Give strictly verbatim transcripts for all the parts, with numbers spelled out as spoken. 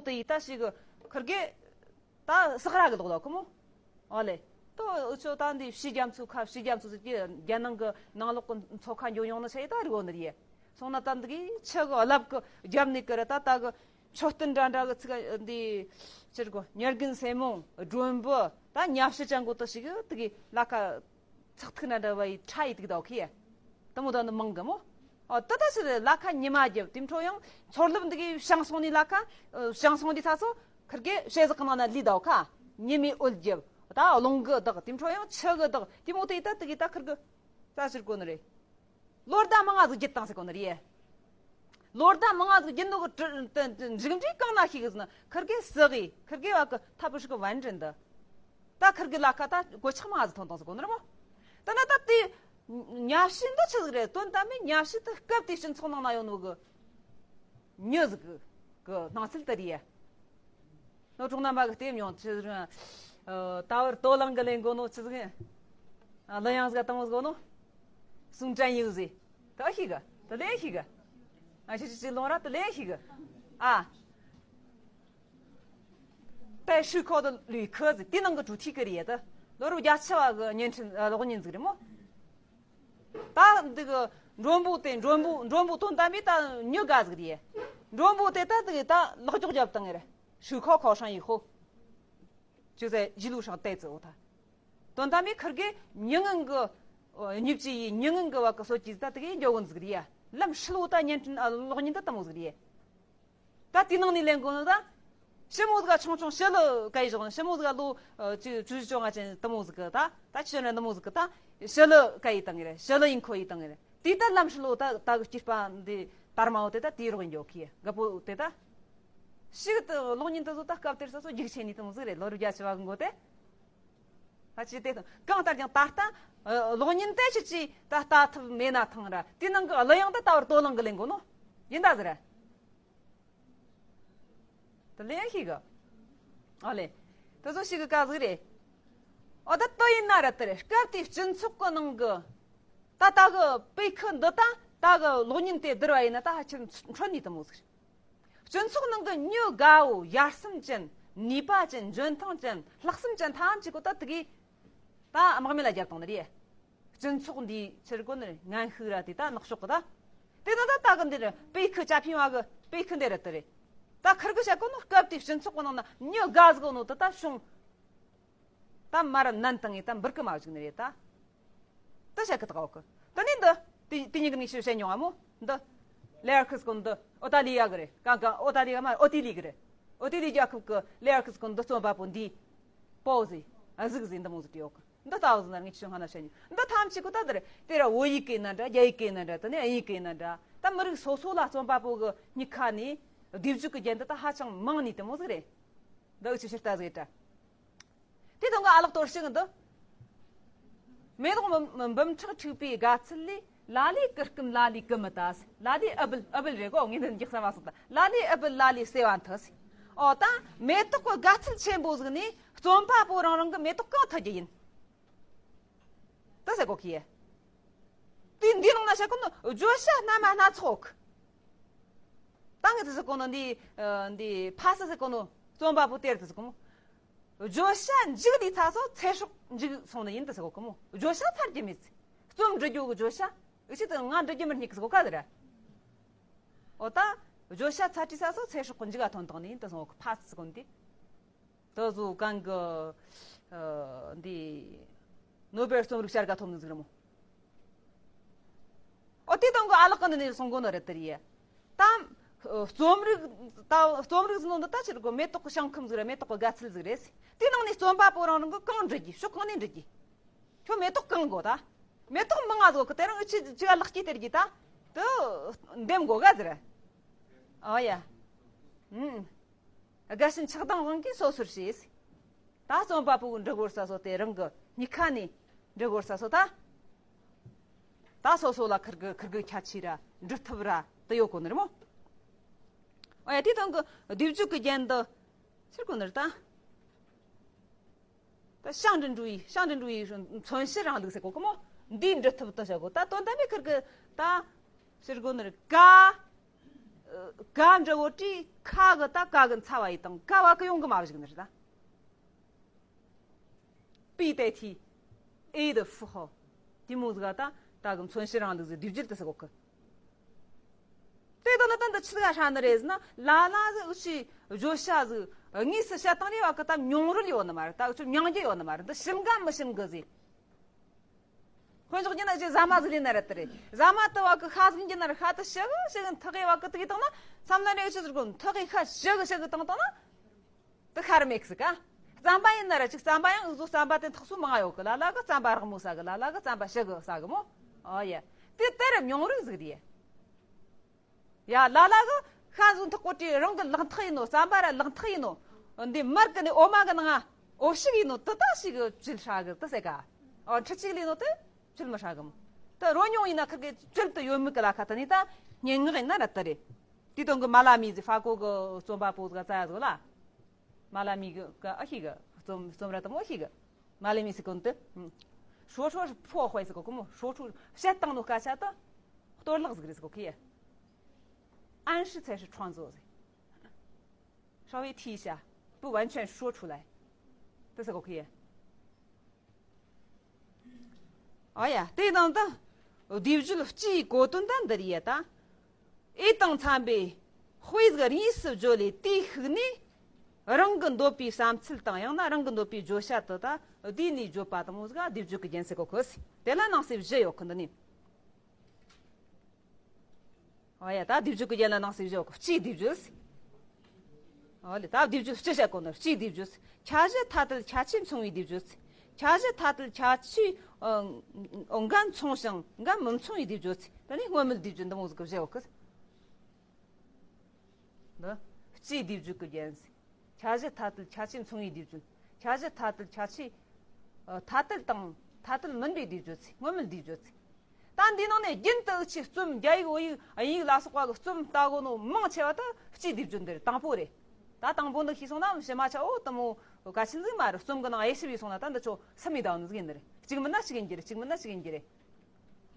དེ་ཡི་ད་ཞིག་ཁིར་གེ་ད་སག་ར་གི་ལོག་ལོག་གི་མོ། ཨོ་ལེ། ཏོ་ཨུ་ཆོ་ད་འདི་ཕྱི་རྒྱ་མཚོ་ཁ་ཕྱི་རྒྱ་མཚོ་ཟེར་གྱི་རྒྱ་ནང་གི་ནང་ལོག་གི་མཚོ་ཁ་འགྱོ་ཡོང་ན་ཆ་ཡི་ད་རི་བོ་ནི་རི་ཡེ། སོང་ན་ད་འདི་གི་ཆུ་གི་རླབས་གི་རྒྱབ་ནས་ཀི་ར་ད་ད་གི་མཆོད་རྟེན་འདྲ་འདྲ་གི་ཚིག་འདི་ཕྱིར་གོ་ཉེར་དགུན་སེ་མོ་སྒྲོན་བུ་ད་ཉ་ཕྱི་ཅན་གོ་ཏོ་ཞིག་འདི་གི་ལ་ཁ་ཚག་ཐིག་ན་འདྲ་བ་ཡི་ཁྲ་ཡི་ཏིག་ད་ཁི་ཡེ། དེ་མོ་ད་ནི་མང་གི་མོ། ཨོ་ད་ད་ཕྱིར་ལ་ཁ་ཉི་མ་རྒྱབ་དེ་འཕྲོ་ཡང་ཚོར་ལབ་འདི་གི་བྱང་སོང་ནི་ལ་ཁ་བྱང་སོང་འདི་ཚ་སོ་ཁིར་གེ་ཤེ་ཟག་ནང་ན་ལི་ད་ཁ་ཉི་མའི་འོད་རྒྱབ་ད་རླུང་གི་བདག་དེ་འཕྲོ་ཡང་ཆུ་གི་བདག་དེ་མོ་དེ་ད་དེ་གི་ད་ཁིར་གི་ད་ཕྱིར་གོ་ནི་རེད། ལོ་ཟླ་མང་ང་ཟིག་བརྒྱུད་བཏང་ཟེར་གོ་ནི་རེད། ལོ་ཟླ་མང་ང་ཟིག་བརྒྱུད་ནོ་གི་མཇུག་འབྲས་གང་ན་ཤེས་གི་ཟེར་ན་ཁིར་གེ་སི་གི་ཁིར་གེ་བ་གི་ཐབས་ཤིག་གི་བན་དྲན་འདི། ད་ཁིར་གེ་ལ་ཁ་ད་གོ་ཆག་མང་ང་ཟིག་ཐོན་བཏང་ཟེར་གོ་ནི་རེད་མོ། ད་ན་ད་དེ་ཉ་ཕྱི་འདི་ཆི་ཟིག་རེད་དོན་དམ་པའི་ཉ་ཕྱི་དེ་སྐབས་དེ་སྤྱི་ཚོགས་ནང་ན་ཡོད་ནོ་གི་མྱི་ཟིག་གི་གི་སྣང་ཚུལ་དེ་རེད། ནོར་གྲོང་རྣམ་པ་གི་ལྟེ་མྱོང་ཆི་ཟིག་ཨ། ད་བར་དོ་ལང་གི་ལེན་གོ་ནོ་ཆི་ཟིག་ཨ། ལི་ཡང་ཟིག་དང་མོ་ཟིག་གོ་ནོ་སུང་ཅན་ཡིག་ཟིག་ད་ཤི་གི་ད་ལེན་ཤི་གི་ཨ། ཤི་ཤི་ཤི་ལོང་ར་ད་ལེན་ཤི་གི་ཨ། ད་ཤུ་ཁོ་ད་ལུས་ཁོ་ཟིག་དེ་ནང་གི་གྲུ་ཐིག་གི་རེད་ད། ལོ་རུ་བརྒྱ་ཆ་བ་གི་བརྙན་འཕྲིན་ཨ། གློག་བརྙན་ཟིག་རེད་མོ། ད་འདི་གི་མགྲོན་པོ་དེ་མགྲོན་པོ་མགྲོན་པོ་དོན་དམ་པའི་ད་མྱི་དགའ་ཟིག་རེད། མགྲོན་པོ་དེ་ད་འདི་གི་ད་ལག་འཇོག་རྒྱབ་བཏང་ངེ་རེད། ཤུ་ཁོ་ཁོ་ཧྲང་ཡི་ཧོ། ཅུ་ཟེ་ཇི་ལུ་ཧྲང་ཏེ་ཙི་འོ་ད། དོན་དམ་པའི་ཁིར་གེ་མྱི་ངན་གི་ཨོ། མྱི་བཅས་ཡི་མྱི་ངན་གི་བ་གི་སོ་ཅི་ད་དེ་གི་འཇོག་གོ་ཟིག་རེད་ཡ། ལམ་ཧྲི་ལོ་ད་བརྙན་འཕྲིན་ཨ། གློག་བརྙན་ད་དེ་མོ་ཟིག་རེད་ཡ། ད་དེ་ནང་ནས་ལེན་དགོས་ནི་ད། ཞི་མོ་ཟིག་ཆུང་ཆུང་ཞི་ལི་ག་ཡི་བཞག་ནི་ཞི་མོ་ཟིག་ལོ་ཨ། ཅི་ཆུ་བཞི་བཅོ་ལྔ་ཅན་དེ་མོ་ཟིག་གི་ད་ད་ཆི་ཆོ་ན་དེ་མོ་ཟིག་གི་ད་ཞི་ལི་ག་ཡི་བཏང་ངེ་རེད། ཞི་ལི་ཡིན་ཁོ་ཡི་བཏང་ངེ་རེད། དེ་ད་ལམ་ཧྲི་ལོ་ད་ད་གི་སྐྱེས་པ་འདི་དར་མ་འོ་དེ་ད་དེའི་རོགས་ཡིན་འཇོག་གི་རྒད་པོ་དེ་ད། ཞིག་ཏུ་གློག་བརྙན་དེ་ཚོ་ད་སྐབས་དེར་ས་སོ་རྒྱུགས་ཆེ་ནི་དེ་མོ་ཟིག་རེད། ལོ་རུ་བརྒྱ་ཆ་བ་གི་མགོ་དེ། ད་ཅི་དེ་དང་གང་ལྟར་ཀྱང་ད་ལྟ་གློག་བརྙན་དེ་ཆི་ཅི་ད་ལྟ་ཐུབ་མེད་ན་ཐང་ར་དེ་ནང་གི་གླུ་དབྱངས་ད་ད་བར་དོ་ལང་གི་ལེན་དགོས་ནོ་ཡིན་ད་ཟེར། དེ་ལེན་ཤེས་གི་ཨ་ལེ། དེ་ཚོ་ཞིག་གི་ཀ་ཟིག་རེད། ཨོ་ད་དོ་ཡིན་ན་ར་དེ་རེད། སྐབས་དེའི་སྤྱི་ཚོགས་གི་ནང་གི་ད་ད་གི་པེ་ཁི་འདི་ད་ད་གི་གློག་བརྙན་དེ་བསྡུར་བ་ཡིན་ན་ད་ཧ་ཅང་འཕྲོད་ནི་དེ་མོ་ཟིག་རེད། སྤྱི་ཚོགས་ནང་གི་མྱི་དགའ་བོ་ཡར་སེམས་ཅན་ནུས་པ་ཅན་འཇོན་ཐང་ཅན་ལྷག་བསམ་ཅན་ཐམས་ཅད་གོ་ད་དེ་གི་ད་དམག་མི་ལ་རྒྱབ་བཏང་ནི་རེད། སྤྱི་ཚོགས་འདིའི་ཕྱིར་གོ་ནི་ངན་ཤུགས་ར་དེ་ད་ནག་ཕྱོགས་གི་ད། དེ་ད་ད་ད་གི་འདི་རེད། པེ་ཁི་ཅ་ཕི་བ་གི་པེ་ཁི་འདི་རེད་དེ་རེད། ད་ཁིར་གི་བཤད་གོ་ནོ་སྐབས་དེའི་སྤྱི་ཚོགས་གི་ནང་ན་མྱི་དགའ་ཟིག་ནོ་དེ་ད་བྱུང་། ད་མར་མནན་བཏང་ངེ་ད་འབུར་གི་མ་བཅུག་ནི་རེད་ད། ད་བཤད་གི་ད་གོ་གི་ད་ནི་འདི་དེ་དེ་ཉིད་གི་ནི་ཤི་བཤད་མྱོང་ཨ་མོ་འདི། ལེ་ཨར་ཁི་སི་གོ་འདི་ཨོ་ཏ་ལི་ཡ་གི་རེད། གང་གང་ཨོ་ཏ་ལི་ཡ་མ་ཨོ་ཏི་ལི་གི་རེད། ཨོ་ཏི་ལི་རྒྱལ་ཁབ་གི་ལེ་ཨར་ཁི་སི་གོ་འདི་རྩོམ་པ་པོ་འདི་པོ་ཟི་ཨ་ཟིག་ཟི་འདི་མོ་ཟི་ཏི་ཡོ་གི་འདི་ལྟ་བུ་ཟིག་ན་ངས་ཆུ་ཧ་ན་བཤད་ཉོ། འདི་ཐམས་ཅད་ཀོ་ད་དེར་དེ་ར་བོད་ཡིག་གི་ན་འདྲ། རྒྱ་ཡིག་གི་ན་འདྲ། དེ་ནས་དབྱིན་ཡིག་གི་ན་འདྲ། ད་མི་རིགས་སོ་སོ་ལ་རྩོམ་པ་པོ་གི་སྙིང་ཁ་ནས་སྡེབ་སྦྱོར་གི་རྒྱན་འདི་ད་ཧ་ཅང་མང་ནི་དེ་མོ་ཟིག་རེད། འདི་འུ་ཆི་ཕྱིར་ལྟ་ཟིག་ཡིན་དྲ། དེ་དང་གི་ཨ་ལགས་གཏོར་ཤིག་འདི། མེ་ཏོག་འབུམ་འབུམ་ཕྲག་འཁྲིགས་པའི་དགའ་ཚལ་ལས། ལ་ལས་གུར་ཀུམ་ལ་ལས་ཀུ་མི་ད་ཟེར། ལ་ལས་ཨུ་བུལ། ཨུ་བུལ་རེད་གོ། ངས་འདི་འཇིགས་ས་མ་སོང་ད། ལ་ལས་ཨུ་བུལ་ལ་ལས་སེ་བ་འཐུ་ཟེར། ཨོ་ད་མེ་ཏོག་གི་དགའ་ཚལ་ཆེན་པོ་ཟིག་ནས་རྩོམ་པ་པོ་རང་རང་གི་མེ་ཏོག་གང་འཐུ་རྒྱུ་ཡིན། ད་ཟེར་གོ་ཁི་ཡེ། དེ་འདི་ནང་ན་བཤད་གོ་ནོ་བརྗོད་བྱ་སྣ་མ་སྣ་ཚོགས། ད་ངས་དེ་ཟེར་གོ་ནོ་འདི་འདི་ཕ་ས་ཟེར་གོ་ནོ་རྩོམ་པ་པོ་དེར་དེ་ཟེར་གོ་ནོ། བརྗོད་བྱ་མཇུག་ལས་ཚ་སོ་ཚེ་སྲོག་མཇུག་སོང་ནི་ཡིན་དུ་ཟེར་གོ་གི་མོ། བརྗོད་བྱ་ཚར་རྒྱུ་མེད་ཚེ། རྩོམ་འབྲི་རྒྱུ་གི་བརྗོད་བྱ། འུ་ཆི་དུ་ང་འབྲི་རྒྱུ་མི་རྙེད་གི་ཟེར་གོ་ག་ཟེར། ཨོ་ད། བརྗོད་བྱ་ཚར་དུས་ཚ་སོ་ཚེ་སྲོག་གི་མཇུག་ག་ཐོན་བཏང་ནི་ཡིན་དུ་ཟེར་གོ་གི་ཕ་ཟེར་གོ་ནི་དེ། དུ་ཟུ་གང་གི། འདི། ནོ་བེལ་རྩོམ་རིག་བྱ་དགའ་ཐོབ་ནི་ཟིག་རེད་མོ། ཨོ་དེ་དང་གི་ཨ་ལགས་ཀ་འདི་ནས་གསུང་གོ་ནི་རེད་དེ་རེད། ད། རྩོམ་རིག་ད་རྩོམ་རིག་ཟིན་ནོ་འདི་ད་ཕྱིར་གོ་མེ་ཏོག་གི་ཞིང་ཁམས་ཟིག་རེད། མེ་ཏོག་གི་དགའ་ཚལ་ཟིག་རེད། དེ་ནང་ནས་རྩོམ་པ་པོ་རང་རང་གི་གང་འབྲི་རྒྱུ་ཕྱོགས་གང་ནས་འབྲི་རྒྱུ། ཁྱོད་མེ་ཏོག་གང་དགོ་ད། མེ་ཏོག་མི་ང་དགོ་གི་དེ་རིང་ཅི་ཅི་ག་ལག་སྐྱེས་དེར་གྱི་ད། དུ། འདེམས་དགོ་ག་ཟེར། ཨོ་ཡ། ཨུམ། དགའ་ཞིང་ཆགས་སྡང་དབང་གིས་སོ་སོར་བྱས། ད་རྩོམ་པ་པོ་འབྲི་དགོས་ས་སོ་དེ་རང་གི་སྙིང་ཁ་ནས་འབྲི་དགོས་ས་སོ་ད། ད་སོ་སོ་ལ་ཁིར་གི་ཁིར་གི་ཁྱད་ཆོས་ར་འབྲི་ཐབས་ར་དེ་ཡོད་གོ་ནི་རེད་མོ། ཨོ་ཡ་དེ་དང་གི་སྡེབ་སྦྱོར་གི་རྒྱན་དུ་ཕྱིར་གོ་ནི་རེད་ད། ད་ཤང་འདྲེན་འགྲོ་ཡི་ཤང་འདྲེན་འགྲོ་ཡི་མཚོན་བྱེད་རིང་ལུགས་ཟེར་གོ་གི་མོ། འདིའི་འབྲི་ཐབས་དུ་བྱ་གོ་ད་དོན་དམ་པའི་ཁིར་གི་ད། ཕྱིར་གོ་ནི་རེད་ཀ། ག་འདྲ་བོ་དྲིས་ཁ་གི་ད་ག་གི་མཚམས་པ་ཡི་དང་ག་བ་གི་ཡོང་གི་མ་བཞག་ནི་རེད་ད། པི་ཏའི་ཐི། ཨེ་དི་ཧྥུ་ཧོ། དེ་མོ་ཟིག་ད་ད་གི་མཚོན་བྱེད་རིང་ལུགས་ཟིག་སྡེབ་སྦྱོར་དུ་ཟེར་གོ་གི། དེ་དང་ན་ད་འདི་ཆི་ཟིག་ཧྲ་ནི་རེད་ཟེར་ན། ལ་ལ་ཟིག་འུ་ཆི་བརྗོད་བྱ་ཟིག་དངོས་སུ་བཤད་སྟངས་རེ་བ་གི་ད་མྱོང་རོལ་ཡོད་ནི་མ་རེད། ད་འུ་ཆི་མྱང་རྒྱུ་ཡོད་ནི་མ་རེད། འདི་ཞིམ་ག་མི་ཞིམ་གི་ཟིག། དཔེ་འཇོག་རྒྱུ་ན་ཅི་ཟ་མ་ཟིག་ལས་ན་ར་དེ་རེད། ཟ་མ་དུ་བ་གི་ཤ་ཟིག་རྒྱུ་ན་ར་ཤ་དུ་ཞི་གི་ཞི་གི་ཐག་གི་བ་གི་དུ་གི་བཏང་ན་བསམ་ན་རེ་ཞི་ཟིག་གོ་ཐག་གི་ཤ་ཞི་གི་ཞི་གི་བཏང་བཏང་ན་དུ་ཤར་མེད་གི་ཟིག་ག། རྩམ་པ་ཡིན་ན་ར་ཅིག་རྩམ་པ་ཡང་འུ་ཟོ་རྩམ་པ་དེ་ཐག་སུ་མང་ཡོད་གི། ལ་ལ་གི་རྩམ་པ་རག་མོ་ཟ་གི། ལ་ལ་གི་རྩམ་པ་ཞི་གི་ཟ་གི་མོ། ཨོ་ཡ། དེ་དེ་ར་མྱོང་རིག་ཟིག་རེད། ཡ་ལ་ལ་གི་ཤ་ཟོ་ཐག་གོ་དྲི་རང་གི་ལག་ཐག་ཡིན་ནོ། རྩམ་པ་ར་ལག་ཐག་ཡིན་ནོ། འདི་མར་གི་ནི་འོ་མ་གི་ནང་འོ་ཞིག་ཡིན་ནོ། དུ་ད་ཞིག་གི་བཅུད་ཧྲ་གི་དུ་ཟེར་ག། ཨོ་ཁྲི་ཅིག་ལས་ནོ་དུ་བཅུད་མི་ཧྲ་གི་མོ། དུ་རོ་མྱོང་ཡིན་ན་ཁིར་གི་བཅུད་དུ་ཡོད་མི་གི་ལ་ཁ་དུ་ནི་ད་སྙན་ངག་ཡིན་ན་ར་དུ་རེད། དེ་དོན་གི་མ་ལ་མི་ཟི་ཧྥ་གོ་གི་རྩོམ་པ་པོ་གི་རྩ་ཡ་ཟོ་ལ། མ་ལ་མི་གི་ཨ་ཤི་གི་རྩོམ་རྩོམ་ར་དུ་མོ་ཤི་གི། མ་ལ་མི་སི་ཀུན་དུ། ཧྲོ་ཧྲོ་ཕོ་ཧོའི་སི་ཀོ་ཀུ་མོ་ཧྲོ་ཧྲོ་བཤད་སྟངས་ནོ་སྐད་ཆ་དུ། གཏོར་བརླག་ཟིག་རེད་སི་ཀོ་ཁི་ཡ། 暗示才是创作 ཟེར། 稍微提一下，不完全说出来。 དུ་སི་ཀོ་ཁི་ཡ། ཨོ་ཡ། དེ་དང་དུ། སྡེབ་སྦྱོར་སྤྱིའི་གོ་དོན་དང་འདི་རེད་ཡ་ད། ཨེ་དང་འཚམ་པའི་དཔེ་ཟིག་དངོས་སུ་བརྗོད་ལས་དེའི་ཤུགས་ནས། རང་གི་འདོད་པའི་བསམ་ཚུལ་དང་ཡང་ན་རང་གི་འདོད་པའི་བརྗོད་བྱ་དུ་ད་བསྡུས་ནས་བརྗོད་པ་དང་མོ་ཟིག་སྡེབ་སྦྱོར་གྱི་རྒྱན་ཟེར་གོ་གི། དེ་ལ་ནང་གསེས་བཞི་ཡོད་གི་འདི་ནི། ཨོ་ཡ། ད་སྡེབ་སྦྱོར་གྱི་རྒྱན་ལ་ནང་གསེས་བཞི་ཡོད་གི། སྤྱིའི་སྡེབ་སྦྱོར། ཨོ་ལེ། ད་སྡེབ་སྦྱོར་སྤྱི་བཤད་གོ་ནི་སྤྱིའི་སྡེབ་སྦྱོར། ཁྱད་གཞི་ཐ་དད་ཁྱད་ཆོས་མཚུངས་པའི་སྡེབ་སྦྱོར། ཁྱད་གཞི་ཐ་དད་ཁྱད་ཆོས་འགའ་མཚུངས་ཤིང་འགའ་མི་མཚུངས་པའི་སྡེབ་སྦྱོར། ད་ནི་སྔོན་མེད་སྡེབ་སྦྱོར་འདི་མོ་ཟིག་གི་བཞི་ཡོད་གི། འདི་སྤྱིའི་སྡེབ་སྦྱོར་གྱི་རྒྱན་ཟེར། ཁྱད་གཞི་ཐ་དད་ཁྱད་ཆོས་མཚུངས་པའི་སྡེབ་སྦྱོར། ཁྱད་གཞི་ཐ་དད་ཁྱད་ཆོས། ཨ། ཐ་དད་དང་ཐ་དད་མིན་པའི་སྡེབ་སྦྱོར་ཚེ་སྔོན་མེད་སྡེབ་སྦྱོར་ཚེ། ད་འདིའི་ནང་ནས་རྒྱུན་དུ་འུ་ཆོས་རྩོམ་རྒྱ་ཡིག་བོད་ཡིག་དབྱིན་ཡིག་ལ་སོགས་པ་གི་རྩོམ་ལྟ་གོ་ནོ་མང་ཆེ་བ་དུ་སྤྱིའི་སྡེབ་སྦྱོར་འདི་རེད། དང་པོ་རེད། ད་དང་པོ་འདི་ཤེས་སོང་ན་ཕྱི་མ་ཆ་འོ་དུ་མོ་གལ་ཆེན་ཟིག་མ་རེད། རྩོམ་གི་ནང་དབྱེ་ཞིབ་ཡེ་སོང་ན་ད་འདི་ཆོ་སུམ་མི་ད་ནི་ཟིག་ཡིན་ནི་རེད། གཅིག་མིན་ན་གཅིག་ཡིན་གྱི་རེད། གཅིག་མིན་ན་གཅིག་ཡིན་གྱི་རེད།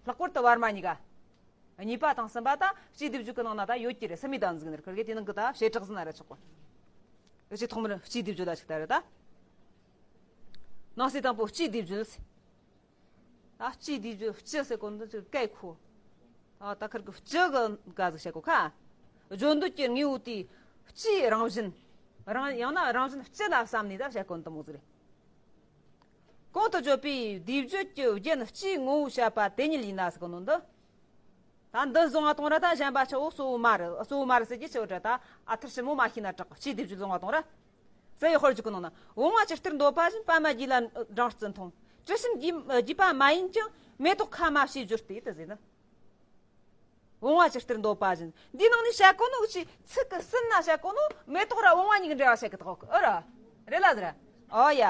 ལྷག་པར་དུ་བར་མ་གཉིས་ཀ། གཉིས་པ་དང་གསུམ་པ་ད་སྤྱིའི་སྡེབ་སྦྱོར་གྱི་ནང་ན་ད་ཡོད་ཀྱི་རེད། སུམ་མི་ད་ནི་ཟིག་ནི་རེད། ཁིར་གི་དེ་ནང་གི་ད་བྱེ་བྲག་ཟིན་ན་ར་ཆོག་གོ། འུ་ཆོས་ཐོག་མར་སྤྱིའི་སྡེབ་སྦྱོར་ལ་ཞིག་ད་རེད་ད། ནང་གསེས་དང་པོ་སྤྱིའི་སྡེབ་སྦྱོར། ད་སྤྱིའི་སྡེབ་སྦྱོར་སྤྱི་ཟེར་གོ་འདི་ཚོ་བཀས་ཁོ། ད་ད་ཁིར་གི་སྤྱི་གི་ག་ཟིག་བཤད་གོ་ཁ། བརྗོད་འདོད་ཀྱི་དངོས་པོ་དེའི་སྤྱིའི་རང་བཞིན། རང་ཡང་ན་རང་བཞིན་སྤྱི་ལ་བསམ་ནས་ད་བཤད་གོ་འདི་མོ་ཟིག་རེད། གོང་དུ་བརྗོད་པའི་སྡེབ་སྦྱོར་གྱི་རྒྱན་སྤྱིའི་ངོ་བོ་བཤད་པ་དེ་ཉིད་ཡིན་ན་ཟེར་གོ་ནོ་འདི། ད་འདི་བཟུང་བ་གཏོང་ར་ད་གཞན་པ་ཆ་འོ་གཙོ་བོ་མ་རེད། གཙོ་བོ་མ་རེད་ཟེར་གྱི་ཆེ་བ་དྲ་ད་ཨ་ཐུར་ཞིབ་མོ་མ་ཤེས་ན་དྲག་སྤྱིའི་སྡེབ་སྦྱོར་བཟུང་བ་གཏོང་ར། ཟེར་ཡོད་དཔེར་བརྗོད་ཀྱི་ནང་ན། བུང་བ་ཇི་ལྟར་འདོད་པ་བཞིན་པད་མ་རྒྱུད་ལ་སྦྲང་རྩི་འཐུང་། དྲི་ཞིམ་རྒྱུ་རྒྱུས་པ་མ་ཡིན་ཀྱང་། མེ་ཏོག་ཁ་མ་བྱེའི་སྦྱོར་ཏེ་དུ་ཟེར་ན། བུང་བ་ཇི་ལྟར་འདོད་པ་བཞིན། འདིའི་ནང་ནས་བཤད་གོ་ནོ་གི་ཚིག་གི་ཟུར་ན་བཤད་གོ་ནོ་མེ་ཏོག་ར་བུང་བ་གཉིས་ཀྱི་འབྲེལ་བ་བཤད་གི་དོག་ཨོ་ར། རེད་ལ་ཟེར། ཨོ་ཡ།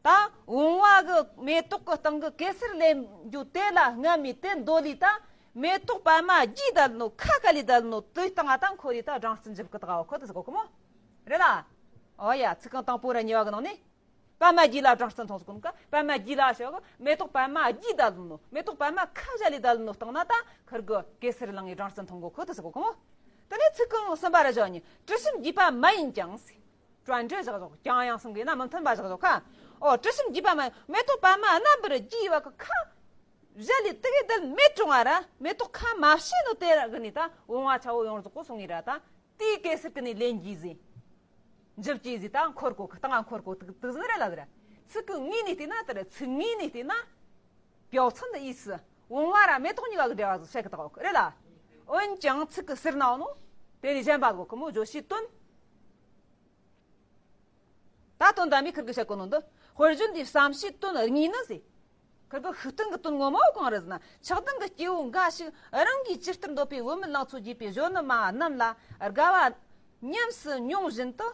ད་བུང་བ་གི་མེ་ཏོག་གི་སྟེང་གི་གེ་སར་ལེན་རྒྱུ་དེ་ལ་རྔམ་མི་དེ་འདོད་ལས་ད། མེ་ཏོག་པད་མ་རྒྱུས་བསྡད་ནོ་ཁ་ག་ལས་བསྡད་ནོ་དེ་སྟེང་ང་ད་འཁོར་རེ་ད་སྦྲང་རྩི་འཇིབ་གི་དོག་ཁོ་དེ་ཟེར་གོ་གི་མོ། རེད་ལ། ཨོ་ཡ། ཚིག་རྐང་དང་པོ་ར་གཉིས་པ་གི་ནང་ནས། པད་མ་རྒྱུད་ལ་སྦྲང་རྩི་འཐུང་ཟེར་གོ་ནོ་ཀ། པད་མ་རྒྱུད་ལ་ཞེས་པ་མེ་ཏོག་པད་མ་རྒྱུས་བསྡད་ནོ། མེ་ཏོག་པད་མ་ཁ་བཞག་ལས་བསྡད་ནོ་སྟེང་ན་ད་ཁིར་གི་གེ་སར་ལེན་ནས་སྦྲང་རྩི་འཐུང་གོ་ཁོ་དེ་ཟེར་གོ་གི་མོ། དེ་ནས་ཚིག་རྐང་གསུམ་པ་ར་བཞག་ནས་དྲི་ཞིམ་རྒྱུས་པ་མ་ཡིན་ཀྱང་ཟེར། ཀྲན་ཀྲི་བཞག་བཞག་ཀྱང་ཡང་གསུམ་གྱི་ན་མི་མཐུན་པ་བཞག་བཞག་ཁ། ཨོ་དྲི་ཞིམ་རྒྱུས་པ་མ་ཡིན། མེ་ཏོག་པད་མ་རྣམ་པར་རྒྱུས་པ་གི་ཁ་བཞག་ལས་དེ་གི་དལ་མེད་བྱུང་བ་ར། མེ་ཏོག་ཁ་མ་བྱེ་ནོ་དེ་ར་གི་ནི་ད་བུང་བ་ཆ་བོ་ཡོངས་རྫོགས་གོ་སོང་ངི་ར་ད། དེའི་གེ་སར་གི་ནི་ལེན་རྒྱུ་ཟེར། འཇིབ་རྒྱུ་ཟེར་ད་འཁོར་གོ་གི་སྟེང་ང་འཁོར་གོ་དུ་དུ་ཟིན་རེད་ལ་ཟེར། ཚིག་གི་ངོས་ནས་བལྟས་ན་དེ་རེད། ཚིག་ངོས་ནས་བལྟས་ན། 表层的意思། བུང་བ་ར་མེ་ཏོག་གཉིས་ཀ་གི་འབྲེལ་བ་ཟིག་བཤད་གི་དོག་རེད་ལ། འོན་ཀྱང་ཚིག་གི་ཟུར་ན་ནོ། དེ་ནས་གཞན་པ་གོ་གི་མོ་བརྗོད་བྱའི་དོན། ད་དོན་དམ་པའི་ཁིར་གི་བཤད་གོ་ནོ་འདི། དཔེར་བརྗོད་འདིའི་བསམ་བྱའི་དོན་དངོས་ནི་ཟེར། ཁིར་གི་ཤུགས་བསྟན་གི་དོན་ངོ་མ་བོ་གང་རེད་ཟེར་ན། ཆགས་ལྡན་གི་སྐྱེ་བོ་འགའ་ཞིག་རང་གིས་ཇི་ལྟར་འདོད་པའི་བུད་མེད་ལང་ཚོ་རྒྱས་པའི་གཞོན་ནུ་མ་རྣམས་ལ་དགའ་བ་ཉམས་སུ་མྱོང་བཞིན་དུ།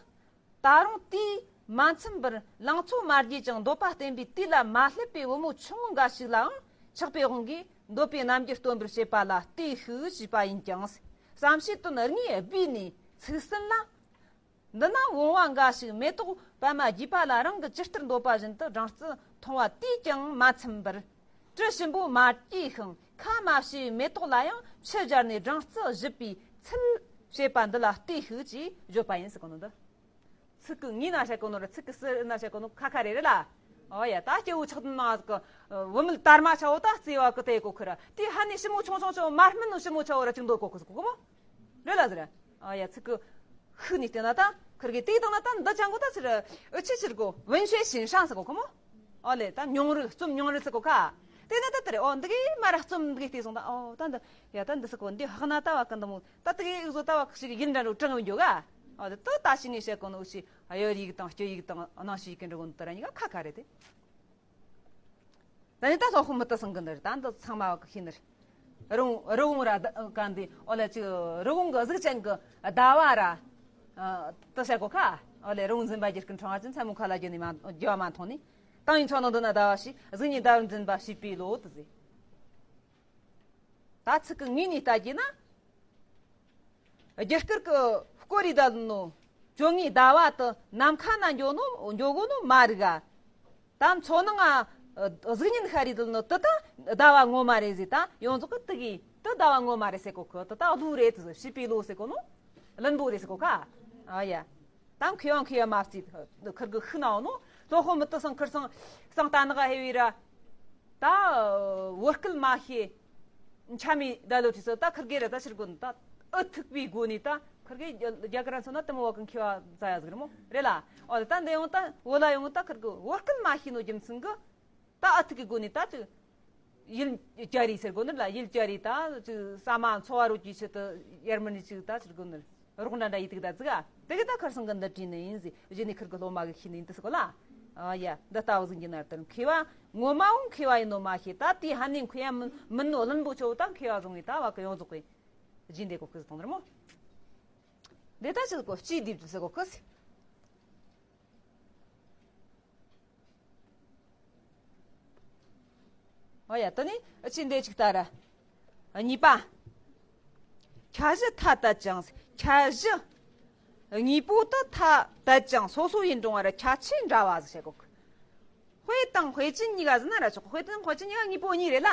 ད་རུང་དེས་མ་ཚིམ་པར་ལང་ཚོ་མ་རྒྱས་ཀྱང་འདོད་པ་བརྟན་པའི་དུས་ལ་མ་སླེབས་པའི་བུ་མོ་ཆུང་ངུ་འགའ་ཞིག་ལའང་ཆགས་པའི་དབང་གིས་འདོད་པའི་རྣམ་འགྱུར་སྟོན་པར་བྱེད་པ་ལ་ལྟོས་ཤིག་ཞེས་པ་ཡིན་ཀྱང་། བསམ་བྱའི་དོན་དངོས་སྦས་ནས་ཚིག་ཟིན་ལ། འདི་ན་བུང་བ་འགའ་ཞིག་མེ་ཏོག་པད་མ་རྒྱས་པ་ལ་རང་གིས་ཇི་ལྟར་འདོད་པ་བཞིན་དུ་སྦྲང་རྩི་འཐུང་བ་དེས་ཀྱང་མ་ཚིམ་པར། དྲི་ཞིམ་པོ་མ་སྐྱེས་ཤིང་ཁ་མ་བྱེའི་མེ་ཏོག་ལ་ཡང་ཆུ་སྦྱར་ནས་སྦྲང་རྩི་བཞིབ་པའི་ཚུལ་ བྱེད་པ་འདི་ལ་ལྟོས་ཤིག་ཅེས་བརྗོད་པ་ཡིན་ཟེར་གོ་ནོ་འདི། ཚིག་གི་ངོས་ན་བཤད་གོ་ནོ་ར་ཚིག་གི་ཟུར་ན་བཤད་གོ་ནོ་ཁ་ཁ་རེ་རེད་ལ། ཨོ་ཡ། ད་སྐྱེ་བོ་ཆགས་དུས་ནང་གི་བུད་མེད་དར་མ་ཆ་བོ་ད་བརྩེ་བ་གི་དེ་གོ་ཁི་ར། དེ་ཧ་ནི་ཞི་མོ་ཆུང་ཆུང་ཆུང་མ་སྨིན་ནོ་ཞི་མོ་ཆ་བོ་ར་ཅིག་འདོད་གོ་ཁི་ཟེར་གོ་གི་མོ། རེད་ལ་ཟེར། ཨོ་ཡ། ཚིག་གི་ཤུགས་ནས་བལྟས་ན་ད་ཁིར་གི་དེ་དང་ན་ད་འདི་ཅང་གོ་ད་ཟེར། ཨུ་ཆི་ཕྱིར་གོ་文学欣赏ཟེར་གོ་གི་མོ། ཨོ་ལེ། ད་མྱོང་རོལ། རྩོམ་མྱོང་རོལ་ཟེར་གོ་ཁ། དེ་ན་ད་དེ་རེད། ཨོ་འདི་གི་མ་ར་རྩོམ་འདི་གི་བལྟས་སོང་ད། ཨོ་ད་འདི་ཡ་ད་འདི་ཟེར་གོ་འདི་ཧག་ན་ད་བ་གི་འདི་མོ། ད་དེ་གི་ཨུ་ཟོ་ད་བ་ཞིག་ཡིན་འདྲ་འགྲོ་གྲངས་ཡོད་འགྱོ་ག། ཨོ་དེ་ད་ད་ཤི་ནས་བཤད་གོ་ནོ་ཨུ་ཆི་ཨ་ཡོད་ཡིག་དང་སྤྱོད་ཡིག་དང་སྣང་ཤས་ཡིག་གི་འགྲོ་གོ་ནོ་ད་ར་ཉི་ག་ཁ་ཁ་རེད་དེ། ད་ནི་ད་སློབ་དཔོན་མུ་ཏིག་སེང་གི་འདི་རེད། ད་འདི་ཚང་མ་བ་གི་ཤེས་ནི་རེད། རི་བོང་རི་བོང་ར་ད་ག་འདི་ཨོ་ལེ་ཅིག་རི་བོང་གི་གཟུགས་ཅན་གི་ཟླ་བ་ར། ཨ་ད་བཤད་གོ་ཁ། ཨོ་ལེ། རི་བོང་འཛིན་པ་རྒྱལ་ཀུན་ཕྲེང་བ་ཅན། མཚན་མོ་མཁའ་ལ་རྒྱུ་ནི་མ་རྒྱུ་བ་མ་མཐོང་ནས། དང་བའི་མཚོ་ནང་འདི་ན་ཟླ་བ་ཞེས། གཟུགས་བརྙན་ཟླ་བར་འཛིན་པ་བྱིས་པའི་བློ་དུ་ཟེར། ད་ཚིག་གི་ངོས་ནས་ལྟ་རྒྱུ་ན། རྒྱུ་སྐར་གི་སྐོར་རེ་ད་ལ་ནོ། བཅོ་ལྔའི་ཟླ་བ་དུ་ནམ་མཁའ་ན་འགྱོ་ནོ་འགྱོ་གོ་ནོ་མ་རིག་ག། ད་མཚོ་ནང་ང་གཟུགས་བརྙན་ཤར་རེ་ད་ལ་ནོ་དུ་ད་ཟླ་བ་ངོ་མ་རེད་ཟེར། ད་ཡོངས་རྫོགས་གི་དུ་གི་དུ་ཟླ་བ་ངོ་མ་རེད་ཟེར་གོ་ཁི། དུ་ད་བློ་རེད་དུ་བྱིས་པའི་བློ་ཟེར་གོ་ནོ། བླུན་པོ་རེད་ཟེར་གོ་ཁ། ཨ་ཡ། ད་མཁས་པ་མཁས་པ་མ་བརྩིས། ཁིར་གི་ཤུགས་ན་འོ་ནོ། སློབ་དཔོན་མུ་ཏིག་སེང་ཁིར་སང་སང་ལྟ་ནག་ཧེ་བི་ར། ད་བོད་སྐད་མ་ཤེས། འཆམ་མི་ད་ལོ་ཁྲིད་སོ་ད་ཁིར་གེ་ར་ད་ཕྱིར་གོ་ནི་ད་ཨུ་ཐུག་པའི་སྒོ་ནས་ད་ཁིར་གེ་རྒྱ་གར་མཚོན་ན་དེ་མོ་བ་གི་མཁས་པ་ཙ་ཡ་ཟིག་རེད་མོ། རེད་ལ། ཨོ་ད་འདི་ཡོང་ད་བོད་ལ་ཡོང་ད་ཁིར་གི་བོད་སྐད་མ་ཤེས་ནོ་རྒྱུ་མཚན་གི། ད་ཨ་ཐུག་གི་སྒོ་ནས་ད་ཅིག་ཡུལ་གྱར་རེ་ཟེར་གོ་ནི་ལ། ཡུལ་གྱར་རེ་ད་ཅིག་ཟ་མ་འཚོ་བ་རོལ་གྱི་ཆེད་དུ་ཡར་མར་ནས་ཅིག་ད་ཟེར་གོ་ནི་རོགས་འདྲ་འདྲ་ཡི་ཏིག་ད་ཙི་ག་དེ་གི་ད་ཁར་སང་གི་འདི་བྲིས་ནི་ཡིན་ཟེར། གཞི་ནས་ཁིར་གི་སློབ་མ་གི་ཤེས་ནི་ཡིན་དུ་སོ་གོ་ལ། ཨ་ཡ། འདི་ལྟ་བུ་ཟིན་གྱི་ན་ལྟར་མཁས་པ་ངོ་མ་འོང་མཁས་པ་ཡིན་ནོ་མ་ཤེས། ད་དེ་ཧ་ནི་མཁས་ཡ་མིན་མིན་ནོ་བླུན་པོ་ཆོ་ད་མཁས་པ་བཟུང་བའི་ད་བ་གི་ཡོངས་རྫོགས་པའི་རྗེས་འདེད་གོ་ཁི་ཟིག་དང་ནི་ར་མོ། འདི་ད་ཅི་གོ་སྤྱིའི་སྡེབ་ཅིག་ཟེར་གོ་ཁི་ཟིག་ཨོ་ཡ། དེ་ནས་ཨ་ཅི་འདི་ཅིག་ལྟ་ར། གཉིས་པ། ཁྱད་གཞི་ཐ་དད་ཅིང་ཁྱད་གཞི། དངོས་པོ་དུ་ཐ་དད་ཅིང་སོ་སོ་ཡིན་རུང་བར་ཁྱད་ཆོས་འདྲ་བ་ཟིག་བཤད་གོ། དཔེ་དང་དཔེ་ཅན་གཉིས་ཀ་ཟེར་ན་ར་ཆོག་དཔེ་དང་དཔེ་ཅན་གཉིས་ཀ་དངོས་པོ་གཉིས་རེད་ལ།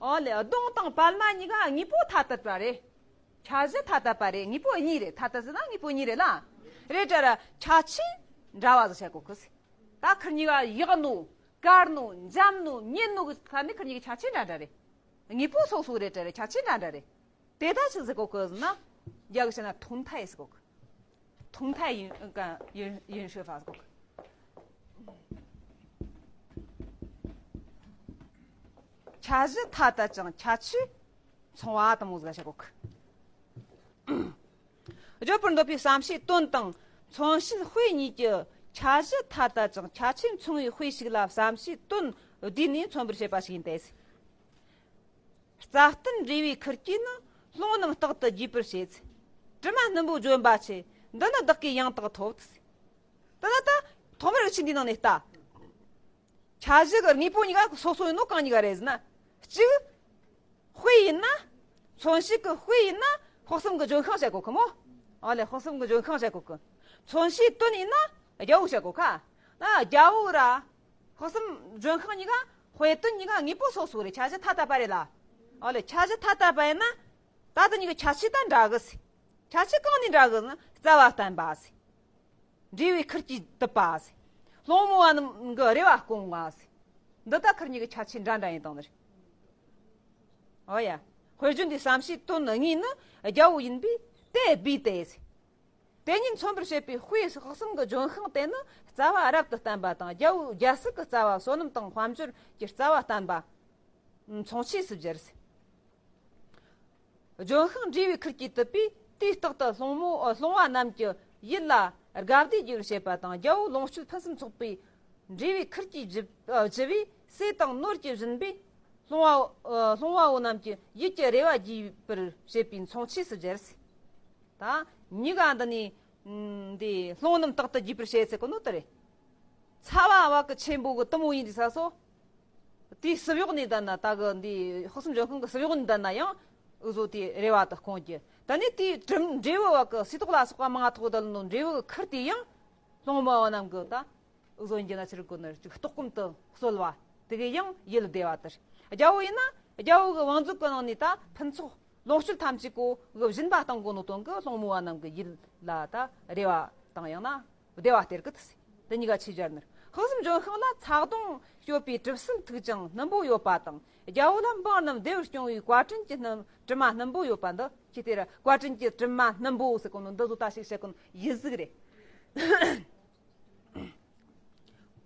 ཨོ་ལེ། ལྡོང་དང་པད་མ་གཉིས་ཀ་དངོས་པོ་ཐ་དད་པ་རེད། ཁྱད་གཞི་ཐ་དད་པ་རེད། དངོས་པོ་གཉིས་རེད། ཐ་དད་ཟེར་ན་དངོས་པོ་གཉིས་རེད་ལ། རེད་དྲ་ར་ཁྱད་ཆོས་འདྲ་བ་ཟིག་བཤད་གོ་ཁི་ཟིག་ད་ཁིར་གཉིས་ཀ་ཡག་ནོ། དཀར་ནོ། འཇམ་ནོ། མཉེན་ནོ་གི་ཐད་ནས་ཁིར་གཉིས་ཀྱི་ཁྱད་ཆོས་འདྲ་འདྲ་རེད། དངོས་པོ་སོ་སོ་རེད་དྲ་རེད། ཁྱད་ཆོས་འདྲ་འདྲ་རེད། དེ་ད་ཆི་ཟེར་གོ་གི་ཟེར་ན། རྒྱ་གི་བཤད་ན་同态ཟེར་གོ་གི། 同态因- 因- 因数法ཟེར་གོ་གི། ཁྱད་གཞི་ཐ་དད་ཅིང་ཁྱད་ཆོས་མཚུངས་པ་དང་མོ་ཟེར་བཤད་གོ་གི། བརྗོད་པར་འདོད་པའི་བསམ་བྱའི་དོན་དང་མཚོན་བྱེད་དཔེ་གཉིས་ཀྱི་ཁྱད་གཞི་ཐ་དད་ཅིང་ཁྱད་ཆོས་མཚུངས་པའི་དཔེ་ཞིག་ལ་བསམ་བྱའི་དོན་བསྡུས་ནས་མཚོན་པར་བྱེད་པ་ཞིག་ཡིན་ཏེ། རྩྭ་གཏུན་འབྲས་བུའི་ཁུར་གྱིས་ནི། སློང་རྣམས་རྟག་ཏུ་རྒྱས་པར་བྱེད། དྲི་མ་སྣུམ་པོ་ལྗོན་པ་ཆེ། འདི་ནི་བདག་གིས་ཡང་དག་ཐོབ། དེ་ནི་ད་ཐོག་མར་འུ་ཆོས་འདི་ནང་ནས་ལྟ། ཁྱད་གཞི་གི་དངོས་པོ་གཉིས་ཀ་སོ་སོ་ཡིན་ནོ་གང་གཉིས་ཀ་རེད་ཟེར་ན། གཅིག་དཔེ་ཡིན་ན། མཚོན་བྱེད་ཀྱི་དཔེ་ཡིན་ན་དཔག་བསམ་གྱི་ལྗོན་ཤིང་བཤད་གོ་གི་མོ། ཨ་ལེ། དཔག་བསམ་གྱི་ལྗོན་ཤིང་བཤད་གོ་གི། མཚོན་བྱེད་དོན་ཡིན་ན་རྒྱལ་པོ་བཤད་གོ་ཁ། ན་རྒྱལ་པོ་ར། དཔག་བསམ་ལྗོན་ཤིང་གཉིས་ཀ་དཔེ་དོན་གཉིས་ཀ་དངོས་པོ་སོ་སོ་རེད། ཁྱད་གཞི་ཐ་དད་པ་རེད་ལ། ཨ་ལེ། ཁྱད་གཞི་ཐ་དད་པ་ཡིན་ན། ད་དེ་གཉིས་ཀྱི་ཁྱད་ཆོས་ད་འདྲ་གི་ཟེར། ཁྱད་ཆོས་གང་ནས་འདྲ་གི་ཟེར་ན་རྩ་བ་བརྟན་པ་ཟེར། འབྲས་བུའི་ཁུར་གྱིས་དུད་པ་ཟེར། སློང་མོ་བ་རྣམས་ཀྱི་རེ་བ་སྐོང་བ་ཟེར། འདི་ད་ཁུར་གཉིས་ཀྱི་ཁྱད་ཆོས་འདྲ་འདྲ་ཡིན་དང་ནི་རེད། ཨོ་ཡ། དཔེར་བརྗོད་འདིའི་བསམ་བྱའི་དོན་དངོས་ནི་རྒྱལ་པོ་ཡིན་པས་དེ་སྦས་ཏེ་ཟེར། དེ་ཉིད་མཚོན་པར་བྱེད་པའི་དཔེ་དཔག་བསམ་གྱི་ལྗོན་ཤིང་དེ་ནི་རྩ་བ་རབ་ཏུ་བརྟན་པ་དང་རྒྱལ་པོ་རྒྱལ་སྲིད་ཀྱི་རྩ་བ་བསོད་ནམས་དང་དཔལ་འབྱོར་གྱི་རྩ་བ་བརྟན་པ། མཚུངས་ཆོས་སུ་སྦྱར་ཟེར། ལྗོན་ཤིང་འབྲས་བུའི་ཁུར་གྱིས་དུད་པས་དུས་རྟག་ཏུ་སློང་མོ་སློང་བ་རྣམས་ཀྱི་ཡིད་ལ་དགའ་བདེ་རྒྱས་པར་བྱེད་པ་དང་རྒྱལ་པོ་ལོངས་སྤྱོད་ཕུན་སུམ་ཚོགས་པའི་འབྲས་བུའི་ཁུར་གྱིས་བགྱི་བགྱི་བས་ཟས་དང་ནོར་གྱིས་བྱིན་པས་སློང་བ་སློང་བ་བོ་རྣམས་ཀྱི་ཡིད་ཀྱི་རེ་བ་རྒྱས་པར་བྱེད་པའི་མཚུངས་ཆོས་སུ་སྦྱར། ད་གཉིས་ཀ་འདི་ནི་འདི་སློང་རྣམས་རྟག་ཏུ་རྒྱས་པར་བྱེད་ཟེར་གོ་ནོ་དེ་རེད། ཚ་བ་བ་གི་ཆེན་པོ་གི་དུ་མོ་ཡིན་དུས་ས་སོ། དེའི་སུབ་གཡོག་ནས་ད་ན་ད་གི་འདི་དཔག་བསམ་ལྗོན་ཤིང་གི་སུབ་གཡོག་ནས་ད་ན་ཡང་འུ་ཟོ་དེ་རེ་བ་དུ་སྐོང་རྒྱུ། ད་ནི་དེའི་གྲིམ་འབྲས་བུ་བ་གི་སིལ་ཏོག་ལ་སོགས་པ་མང་ཐོག་ད་ལ་ནོ་འབྲས་བུ་གི་ཁུར་དེ་ཡང་སློང་མོ་བ་རྣམས་གི་ད་འུ་ཟོ་འགྱུར་ན་ཕྱིར་དགོས་ནི་ཅིག་ལྟོགས་སྐོམ་དུ་གསོལ་བ་དེ་གི་ཡང་ཡིད་བདེ་བ་དར། རྒྱལ་པོ་ཡིན་ན་རྒྱལ་པོ་གི་བང་མཛོད་གི་ནང་ནས་ད་ཕུན་ཚོགས་ ལོངས་སྤྱོད་ཐམས་ཅད་གོ་གི་སྦྱིན་པ་བཏང་གོ་ནོ་དོན་གི་སློང་མོ་བ་རྣམས་ཀྱི་ཡིད་ལ་ད་རེ་བ་དང་ཡང་ན་བདེ་བ་སྟེར་གི་ཏི་སི། དེ་གཉིས་ཀ་ཆོས་སྦྱར་ནི་རེད། དཔག་བསམ་ལྗོན་ཤིང་ལ་ཚ་གདུང་སྐྱོབ་པའི་གྲིབ་སེལ་མཐུག་ཅིང་རྣོན་པོ་ཡོད་པ་དང་། རྒྱལ་པོ་ལ་འབངས་རྣམས་བདེ་བར་སྐྱོང་བའི་བཀའ་དྲིན་གྱི་སྣུམ་གྲིབ་མ་རྣོན་པོ་ཡོད་པ་འདི་ཅི་སྟེ་ར། བཀའ་དྲིན་གྱི་གྲིབ་མ་རྣོན་པོ་ཟེར་གོ་ནོ་འདི་ཟོ་ད་ཞིག་བཤད་གོ་ནོ་ཡིད་གཟུགས་རེད།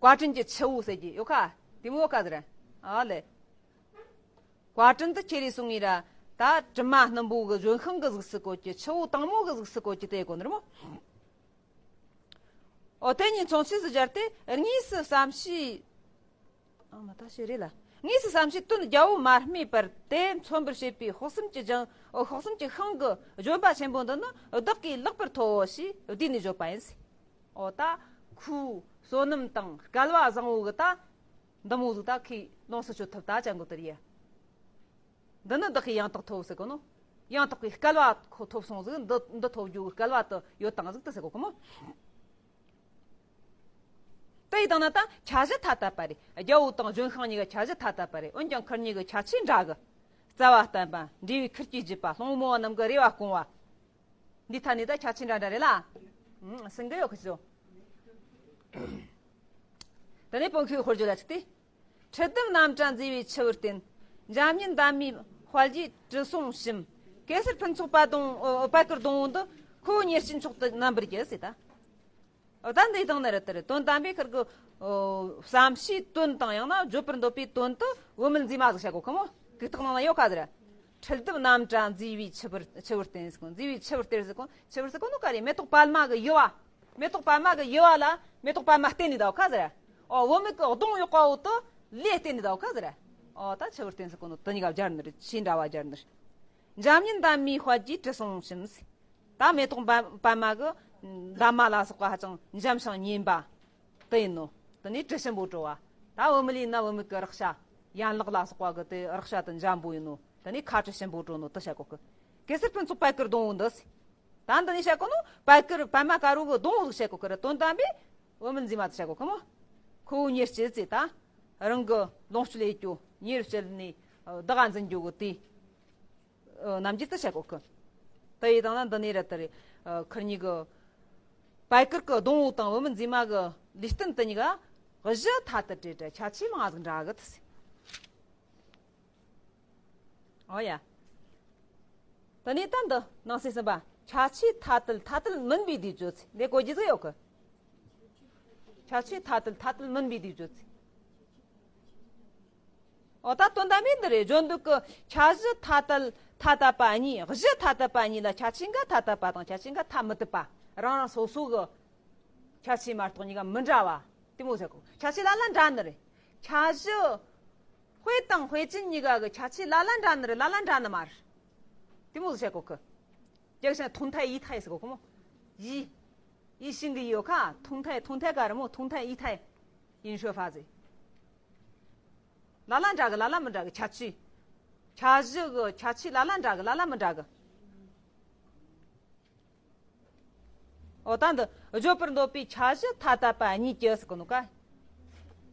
བཀའ་དྲིན་གྱི་ཆུ་བོ་ཟེར་གྱི་ཡོད་ཁ། དེ་མོ་ཡོད་ཁ་ཟེར། ཨ་ལེ། བཀའ་དྲིན་དུ་ཁྱེར་རེ་སོང་ངེ་ར། ད་གྲིབ་མ་རྣོན་པོ་གི་ལྗོན་ཤིང་གི་གཟུགས་སུ་བཀོད་ཀྱི་ཆུ་བོ་དྭངས་མོ་གི་གཟུགས་སུ་བཀོད་ཀྱི་དེ་གོ་ནི་རེད་མོ། ཨོ་དེ་ཉིད་མཚུངས་ཆོས་སུ་སྦྱར་ཏེ་དངོས་སུ་བསམ་ཤེས། ཨ་མ་ད་ཤེས་རེད་ལ། དངོས་སུ་བསམ་ཤེས་དོན་རྒྱལ་པོ་མ་སྨྲས་པར་དེ་མཚོན་པར་བྱེད་པའི་དཔག་བསམ་གྱི་ལྗང་། ཨོ་དཔག་བསམ་གྱི་ཤིང་གི་ལྗོན་པ་ཆེན་པོ་འདི་ནི་བདག་གིས་ལེགས་པར་ཐོབ་བོ་ཞེས་བསྡུས་ནས་བརྗོད་པ་ཡིན། ཨོ་ད་ཁོའི་བསོད་ནམས་དང་སྐལ་བ་བཟང་བོ་གི་ད་འདི་མོ་ཟིག་ད་ཁོས་ལོངས་སུ་སྤྱོད་ཐུབ་ད་ཅན་གོ་དེ་རེད། འདི་ནི་བདག་གིས་ཡང་དག་ཐོབ་ཟེར་གོ་ནོ། ཡང་དག་པའི་སྐལ་བ་ཁོ་ཐོབ་སོང་ཟིག་འདི་འདི་ཐོབ་རྒྱུ་སྐལ་བ་དུ་ཡོད་དང་ཟིག་ཏུ་ཟེར་གོ་གི་མོ། དེ་ཡི་དང་ན་ད་འཆར་གཞི་ཐ་དད་པ་རེད། རྒྱལ་པོ་དང་ལྗོན་ཤིང་གཉིས་ཀྱི་འཆར་གཞི་ཐ་དད་པ་རེད། འོན་ཀྱང་ཁིར་གཉིས་ཀྱི་ཁྱད་ཆོས་འདྲ་གི། རྩ་བ་བརྟན་པ། འབྲས་བུའི་ཁུར་གྱིས་བརྒྱུད་པ། སློང་མོ་བ་རྣམས་ཀྱི་རེ་བ་སྐོང་བ། འདི་ཐ་ནི་ད་ཁྱད་ཆོས་འདྲ་འདྲ་རེད་ལ། ཨང་། སེང་གེ་ཡོད་ཁི་ཆོ། དེ་ནས་བོན་ཁོས་ཧོར་བརྗོད་ལ་ཆིག་སྟེ། ཁྲི་གདུབ་རྣམ་བཀྲ་མཛེས་པའི་ཆུ་བུར་བསྟེན། འཇམ་མཉེན་འདབ་མའི་དཔལ་གྱིས་དྲི་བསུང་ཞིམ། གེ་སར་ཕུན་ཚོགས་པད་སྡོང་། ཨོ། པད་དཀར་སྡོང་བོ་འདི་ཁོ་བོ་ཉེར་གཅིག་མཆོག་ཏུ་རྣམ་པར་རྒྱལ་ཟེར་ད། ཨོ་ད་འདི་དང་ནི་རེད་དེ་རེད། དོན་དམ་པའི་ཁིར་གི། ཨོ། བསམ་ཤེས་དོན་དང་ཡང་ན་བརྗོད་པར་འདོད་པའི་དོན་དུ་བུད་མེད་མཛེས་མ་ཟིག་བྱ་གོ་ཁི་མོ། གུག་རྟགས་ནང་ན་ཡོད་ཁ་ཟེར། ཁྲི་གདུབ་རྣམ་བཀྲ་མཛེས་པའི་ཆུ་བུར། ཆུ་བུར་བསྟེན་ཟེར་གོ། མཛེས་པའི་ཆུ་བུར་སྟེར་ཟེར་གོ། ཆུ་བུར་ཟེར་གོ་ནོ་ག་རེ། མེ་ཏོག་པད་མ་གི་ཡུ་བ། མེ་ཏོག་པད་མ་གི་ཡུ་བ་ལ་མེ་ཏོག་པད་མ་བསྟེན་ནི་ད་ཁ་ཟེར། ཨོ་བུད་མེད་གི་གདོང་གཡོགས་པ་བོ་དུ་ལས་བསྟེན་ནི་ད་ཁ་ཟེར། ཨོ་ད་ཆུ་བུར་བསྟེན་ཟེར་གོ་ནོ་དེ་གཉིས་ཀ་སྦྱར་ནི་རེད། ཆོས་འདྲ་བ་སྦྱར་ནི་རེད། འཇམ་མཉེན་འདབ་མའི་དཔལ་གྱིས་དྲི་བསུང་ཞིམ། ད་མེ་ཏོག་པད་པད་མ་གི་འདབ་མ་ལ་སོགས་པ་ཧ་ཅང་འཇམ་ཞིང་མཉེན་པ་དེ་ཡིན་ནོ། དེ་ནས་དྲི་ཞིམ་པོ་བྲོ་བ། ད་བུད་མེད་ཡིན་ན་བུད་མེད་ཀྱི་རེག་བྱ། ཡན་ལག་ལ་སོགས་པ་གི་དེ་རེག་བྱ་དེ་འཇམ་པོ་ཡིན་ནོ། དེ་ནས་ཁ་དྲི་ཞིམ་པོ་བྲོ་ནོ་དེ་བྱ་གོ་གི། གེ་སར་ཕུན་ཚོགས་པད་དཀར་སྡོང་བོ་འདི། ད་འདི་ནས་བྱ་གོ་ནོ་པད་དཀར་པད་མ་དཀར་བོ་གི་སྡོང་བོ་ཟིག་བྱ་གོ་གི་རེད། དོན་དམ་པའི་བུད་མེད་མཛེས་མ་དེ་བྱ་གོ་གི་མོ། ཁོ་བོ་ཉེར་གཅིག་ཟེར་ད། རང་གི་ལོངས་སྤྱོད་ལས་རྒྱུ་ཉེར་གཅིག་ནས་བདག་འཛིན་རྒྱུ་གི་དེ། ཨ། རྣམ་འགྱུར་དུ་བྱ་གོ་གི། དེ་ཡི་དང་ན་འདི་ནས་རེད་དེ་རེད། ཨ། ཁིར་གཉིས་ཀྱི། པད་དཀར་གྱི་སྡོང་བོ་དང་བུད་མེད་མཛེས་མ་གི་ལུས་རྟེན་དེ་གཉིས་ཀ་གཞི་ཐ་དད་རེད་དྲ་ཁྱད་ཆོས་མང་ཟིག་འདྲ་གི་ཐི་སི། ཨོ་ཡ། དེ་ནས་ད་འདི་ནང་གསེས་གསུམ་པ། ཁྱད་ཆོས་ཐ་དད་ཐ་དད་མིན་པའི་དུས་ཚོད་ཚེ། འདི་གོ་རྒྱུ་ཟིག་ཡོད་གི། ཁྱད་ཆོས་ཐ་དད་ཐ་དད་མིན་པའི་དུས་ཚོད་ཚེ། ཨོ་ད་དོན་དམ་པའི་འདི་རེད། བརྗོད་འདོད་ཀྱི་ཁྱད་གཞི་ཐ་དད་ཐ་དད་པ་གཉིས། གཞི་ཐ་དད་པ་གཉིས་ལ་ཁྱད་ཆོས་འགའ་ཐ་དད་པ་དང་ཁྱད་ཆོས་འགའ་ཐ་མི་དད་པ། རང་རང་སོ་སོ་གི་ཁྱད་ཆོས་མ་གཏོགས་གཉིས་ཀ་མི་འདྲ་བ་དེ་མོ་ཟེར་གོ། ཁྱད་ཆོས་ལ་ལ་འདྲ་ནི་རེད། ཁྱད་གཞི་དཔེ་དང་དཔེ་ཅན་གཉིས་ཀ་གི་ཁྱད་ཆོས་ལ་ལ་འདྲ་ནི་རེད། ལ་ལ་འདྲ་ནི་མ་རེད། དེ་མོ་ཟེར་གོ་གི། ཅེག་ཤན་ཐུང་ཐའི་ཡི་ཐའི་ཟེར་གོ་གི་མོ། ཡི། ཡི་ཤིང་གི་ཡོད་ཁ། ཐུང་ཐའི་ཐུང་ཐའི་ག་རེ་མོ། ཐུང་ཐའི་ཡི་ཐའི། ཡིན་ཤོ་ཧྥ་ཟེར། ལ་ལ་འདྲ་གི་ལ་ལ་མི་འདྲ་གི་ཁྱད་ཆོས། ཁྱད་གཞི་གི་ཁྱད་ཆོས་ལ་ལ་འདྲ་གི་ལ་ལ་མི་འདྲ་གི། ཨོ་ད་འདི་བརྗོད་པར་འདོད་པའི་ཁྱད་གཞི་ཐ་དད་པ་གཉིས་ཀྱི་ཟེར་གི་ནོ་ཀ།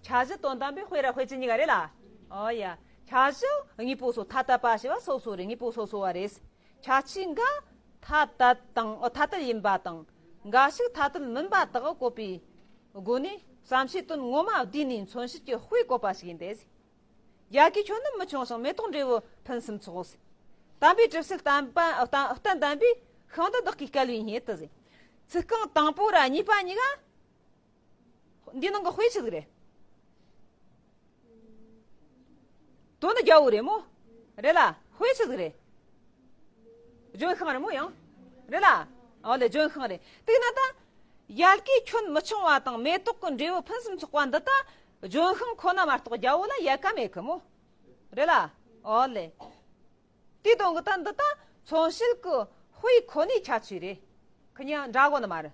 ཁྱད་གཞི་དོན་དམ་པའི་དཔེ་ར་དཔེ་ཅན་གཉིས་ཀ་རེད་ལ། ཨོ་ཡ། ཁྱད་གཞི་དངོས་པོ་སོ། ཐ་དད་པ་ཞེས་པ་སོ་སོ་རེད། དངོས་པོ་སོ་སོ་བ་རེད། ཁྱད་ཆོས་འགའ་ཐ་དད་དང་། ཨོ་ཐ་དད་ཡིན་པ་དང་། འགའ་ཞིག་ཐ་དད་མིན་པ་དག་བཀོད་པའི་སྒོ་ནས་བསམ་ཤེས་དོན་ངོ་མ་བསྡུས་ནས་མཚོན་བྱེད་ཀྱི་དཔེ་བཀོད་པ་ཞིག་ཡིན་ཏེ། ཡལ་གའི་ཁྱོན་ནི་མི་ཆུང་ཞིང་། མེ་ཏོག་འབྲས་བུ་ཕུན་སུམ་ཚོགས། དམ་པའི་གྲིབ་བསིལ་བསྟན་པ། བསྟན་བསྟན་པའི་ཤིང་འདི་བདག་གི་སྐལ་བའི་སྙེད་དུ་ཟེར། ཚིག་རྐང་དང་པོ་ར་གཉིས་པ་གཉིས་ཀ་འདི་ནང་གི་དཔེ་ཆི་ཟིག་རེད། དོན་ནི་རྒྱལ་པོ་རེད་མོ། རེད་ལ། དཔེ་ཆི་ཟིག་རེད། ལྗོན་ཤིང་རེད་མོ་ཡང་། རེད་ལ། ཨོ་ལེ་ལྗོན་ཤིང་རེད། དེ་ན་ད་ཡལ་གའི་ཁྱོན་མི་ཆུང་བ་དང་མེ་ཏོག་གི་འབྲས་བུ་ཕུན་སུམ་ཚོགས་པ་འདི་ད་ལྗོན་ཤིང་ཁོ་ན་མ་གཏོགས་རྒྱལ་པོ་ལ་ཡལ་ག་མེད་གི་མོ། རེད་ལ། ཨོ་ལེ། དེའི་དོན་གི་ད་འདི་ད་མཚོན་བྱེད་ཀྱི་དཔེ་ཁོ་ནའི་ཁྱད་ཆོས་རེད། ཁི་གཉིས་འདྲ་གོ་ནི་མ་རེད།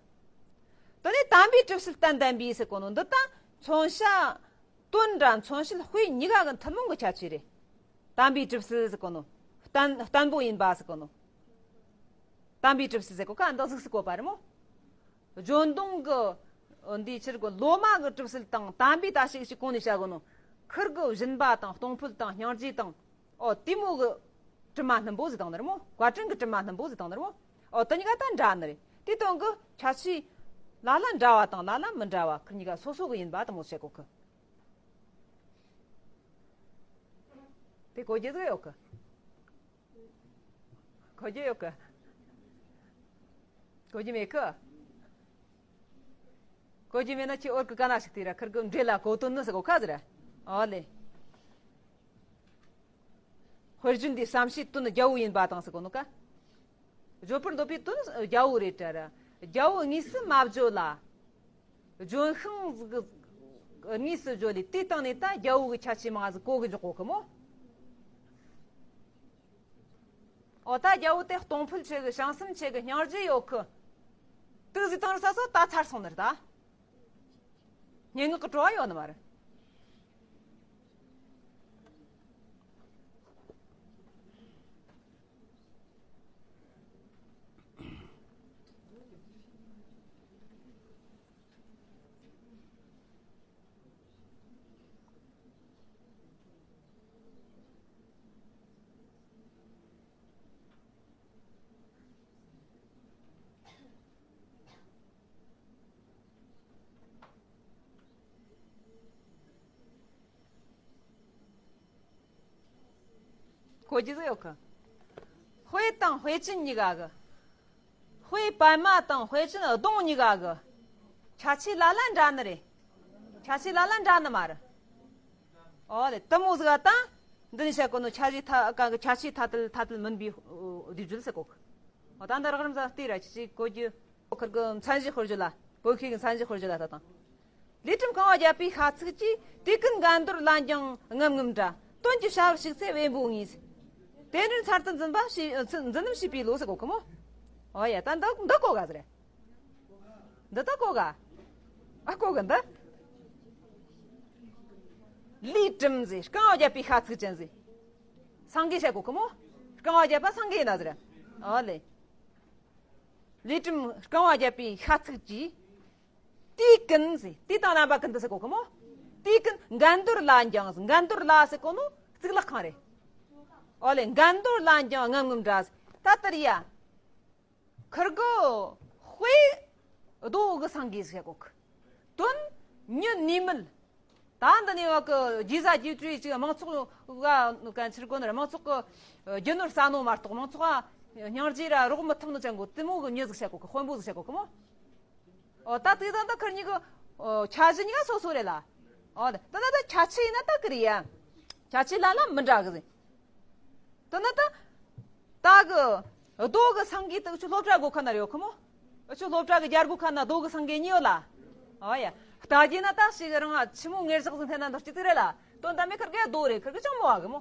དེ་ནས་དམ་པའི་གྲིབ་བསིལ་བསྟན་བསྟན་པའི་ཟེར་གོ་ནོ་འདི་ད་མཚོན་བྱ། དོན་འདྲ་མཚོན་བྱེད་དཔེ་གཉིས་ཀ་གི་ཐུན་མོང་གི་ཁྱད་ཆོས་རེད། དམ་པའི་གྲིབ་བསིལ་ཟེར་གོ་ནོ། བརྟན་བརྟན་པོ་ཡིན་པ་ཟེར་གོ་ནོ། དམ་པའི་གྲིབ་བསིལ་ཟེར་གོ་ཀ་འདི་གཟུགས་སུ་བཀོད་པ་རེད་མོ། བརྗོད་འདོད་གི་འདིའི་ཕྱིར་གི་ལོ་མ་གི་གྲིབ་བསིལ་དང་དམ་པའི་ད་ཞིག་ཞིག་གོང་ནས་བྱ་གོ་ནོ། ཁིར་གི་སྦྱིན་པ་དང་གཏོང་ཕོད་དང་སྙིང་རྗེ་དང་། ཨོ་དེ་མོ་གི་ དྲི་མ་སྣུམ་པོ་ཟེར་དང་ནི་རེད་མོ། བཀའ་དྲིན་གྱི་དྲི་མ་སྣུམ་པོ་ཟེར་དང་ནི་རེད་མོ། ཨོ་དེ་གཉིས་ཀ་ད་འདྲ་ནི་རེད། དེ་དོན་གྱི་ཁྱད་ཆོས་ལ་ལ་འདྲ་བ་དང་ལ་ལ་མི་འདྲ་བ་ཁི་གཉིས་ཀ་སོ་སོ་གི་ཡིན་པ་དང་མོ་བཤད་གོ་གི། དེ་གོ་རྒྱུ་ཟིག་ཡོད་གི། གོ་རྒྱུ་ཡོད་གི། གོ་རྒྱུ་མེད་གི། གོ་རྒྱུ་མེད་ན་ཁྱེད་འོར་གི་ག་ན་ཞིག་དེ་ར་ཁིར་གི་འདྲེ་ལ་གོ་དོན་ནི་ཟེར་གོ་ཁ་ཟེར། ཨོ་ལེ། དཔེར་བརྗོད་འདི་བསམ་བྱེད་དོན་རྒྱལ་པོ་ཡིན་པ་དང་ཟེར་གོ་ནོ་ཀ། བརྗོད་པར་འདོད་པའི་དོན་རྒྱལ་པོ་རེད་དྲ་ར། རྒྱལ་པོ་དངོས་སུ་མ་བརྗོད་ལ། ལྗོན་ཤིང་ཟིག་གི་དངོས་སུ་བརྗོད་ལས་དེའི་སྟེང་ནས་ད་རྒྱལ་པོ་གི་ཁྱད་ཆོས་མང་ཟིག་གོ་གི་འཇོག་གོ་གི་མོ། ཨོ་ད་རྒྱལ་པོ་དེ་གཏོང་ཕོད་ཆེ་གི་བྱང་སེམས་ཆེ་གི་སྙིང་རྗེ་ཡོད་གི། དུག་ཟིག་བཏང་རུ་ས་སོ་ད་ཚར་སོང་ནི་རེད་ད། སྙན་ངག་གི་བྲོ་བ་ཡོད་ནི་མ་རེད། གོ་རྒྱུ་ཟིག་ཡོད་གི། དཔེ་དང་དཔེ་ཅན་གཉིས་ཀ་གི། དཔེ་པད་མ་དང་དཔེ་ཅན་ལྡོང་གཉིས་ཀ་གི། ཁྱད་ཆོས་ལ་ལ་འདྲ་ནི་རེད། ཁྱད་ཆོས་ལ་ལ་འདྲ་ནི་མ་རེད། ཨོ་ལེ་དེ་མོ་ཟིག་ཨ་ད། འདི་ནི་བཤད་གོ་ནོ་ཁྱད་ཆོས་ཐ་ག་གི་ཁྱད་ཆོས་ཐ་དད་ཐ་དད་མིན་པའི་བསྡུས་བརྗོད་ཟེར་གོ་གི། ཨོ་ད་འདི་རགས་རིམ་ཟ་ལྟོས་ར་ཁྱེད་ཀྱིས་གོ་རྒྱུ། ཁིར་གི་མཚན་གཞི་དཔེར་བརྗོད་ལ། བོད་སྐད་ཀྱི་མཚན་གཞི་དཔེར་བརྗོད་ལ་ད་དང་། ལུས་ཁྲིམས་རྐང་པ་བརྒྱབ་པའི་ཤ་ཚུགས་ཀྱིས། དུས་ཀུན་འགལ་འདོར་ལ་འགྱངས་ངམ་ངམ་འདྲ། དོན་གྱི་བྱ་བར་ཞུགས་ཚེ་བེམ་པོ་ངེས། དེ་འདྲའི་མཚར་དུ་འཛིན་པ་ཞེས་འཛིན་རྣམ་ཞེས་པའི་ལོ་ཟེར་གོ་གི་མོ། ཨོ་ཡ་ད་འདི་འདི་གོ་ག་ཟེར། འདི་ད་གོ་ག་ཨ་གོ་གི་འདི། ལུས་ཁྲིམས་ཟེར་རྐང་པ་བརྒྱབ་པའི་ཤ་ཚུགས་ཅན་ཟེར། སངས་རྒྱས་བཤད་གོ་གི་མོ། རྐང་པ་བརྒྱབ་པ་སངས་རྒྱས་ཡིན་ན་ཟེར། ཨོ་ལེ། ལུས་ཁྲིམས་རྐང་པ་བརྒྱབ་པའི་ཤ་ཚུགས་ཀྱིས། དུས་ཀུན་ཟེར་དུས་དང་རྣམ་པ་ཀུན་ཏུ་ཟེར་གོ་གི་མོ། དུས་ཀུན་འགལ་འདོར་ལ་འགྱངས་ཟེར། འགལ་འདོར་ལ་ཟེར་གོ་ནོ་གཙུག་ལག་ཁང་རེད། ཨོ་ལེ་འགལ་འདོར་ལ་འགྱངས་ངམ་ངམ་འདྲ་ཟེར། ད་ལྟར་ཡ། ཁིར་གི་དཔེ་རྡོ་གི་སངས་རྒྱས་ཟེར་གོ་གི། དོན་ཉིད་ནུས་མེད། ད་འདི་ནས་བ་གི་རྒྱས་བཟའ་རྒྱས་སྤྲོས་ཅིག་མང་ཚོགས་ག་ག་ཕྱིར་གོ་ནི་རེད། མང་ཚོགས་གི་རྒྱུ་ནོར་ཟ་ནོ་མ་གཏོགས་མང་ཚོགས་ཨ་སྙིང་རྗེ་ར་རོགས་མི་ཐུབ་ནོ་ཅན་གོ་དེ་མོ་གི་མྱི་ཟིག་བཤད་གོ་གི། དཔོན་པོ་ཟིག་བཤད་གོ་གི་མོ། ཨོ་ད་དེ་ད་ད་ཁིར་གཉིས་གི་ཨོ་ཁྱད་གཞི་གཉིས་ཀ་སོ་སོ་རེད་ལ། ཨོ་ད་ད་ད་ཁྱད་ཆོས་ཡིན་ན་ད་ཀི་རེད་ཡ། ཁྱད་ཆོས་ལ་ལ་མི་འདྲ་གི་ཟིག། དེ་ནི་ད། ད་གི་རྡོ་གི་སངས་རྒྱས་དེ་འུ་ཆོ་སློབ་གྲྭ་སྒོ་ཁ་ན་རེད་ཡོད་ཁི་མོ། འུ་ཆོ་སློབ་གྲྭ་གི་རྒྱལ་སྒོ་ཁ་ན་རྡོ་གི་སངས་རྒྱས་གཉིས་ཡོད་ལ། ཨོ་ཡ། ལྟ་རྒྱུ་ན་ད་ཞིག་རང་ང་ཆི་མོ་ངེར་ཟག་ཟིག་འཐེན་ན་འདུག་ཅི་ཟིག་རེད་ལ། དོན་དམ་མེ་ཁར་གི་རྡོ་རེད། ཁིར་གི་ཅང་མོ་བ་གི་མོ།